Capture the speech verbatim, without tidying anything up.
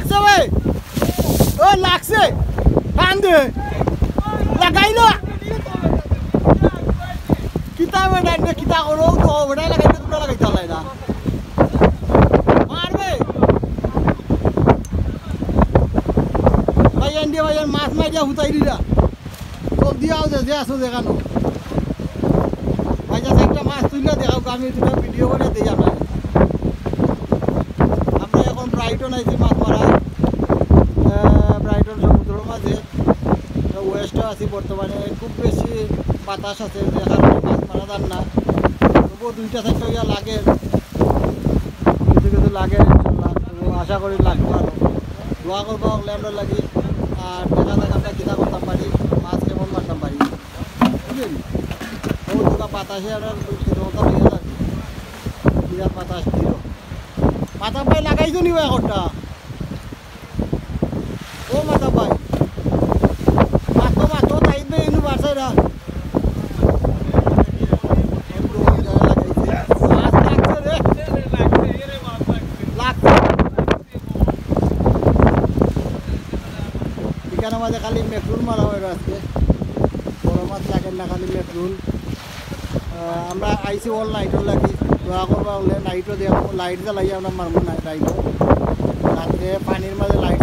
লাগছে বে। ও লাগছে। টান দে। লাগাইলো। কিতা বেটা, এনে কিতা করো? তো বেটা লাগাইতে, তোমরা লাগাইতে পারলাই না। মারবে। ভাই, এনে ভাই, মাছ মারিয়া হুতাই দিলা। জলদি আও যে, যে আছো যেখানো। ভাই, just একটা মাছ তুইলা দেখাও, আমি দুটা ভিডিও করে দেই আমরা। আমরা এখন ব্রাইটন আইছি মাছ মারা, আহ, ব্রাইটন সমুদ্রর মাঝে। তো ওয়েস্টও আছি বর্তমানে, খুব বেশি বাতাস আছে, যে কারণে মাছ মারা যার না। তবুও দুইটা চারটা ইয়া লাগে, কিছু কিছু লাগে ইনশাল্লাহ। তো আশা করি লাগবো আরো। দোয়া করবা হকলে আমরার লাগি। আর দেখা যাক আমরা কিতা করতাম পারি, মাছ কেমন মারতাম পারি। বুঝলেন? ও দুটা বাতাসে আমরা কিতা করতাম, ঠিক আছে? বিরাট বাতাস দিল। মাথা পায়ে লাগাইছো নি ভাই একটা? ও মাথা পায়ে। মাথা, মাথা, তাই তো ইনু বাসায় না। মাছ লাগছে রে। লাগছে। এখানে মাঝে খালি মেকরুল মারা হয় আজকে। বড় মাছ লাগে না, খালি মেকরুল। আহ, আমরা আইছি অল নাইটর লাগি। দোয়া করবা হকলে নাইটও দিয়া, লাইট জ্বালাই আমরা মারমু না নাইটও। রাত্রে পানির মাঝে লাইট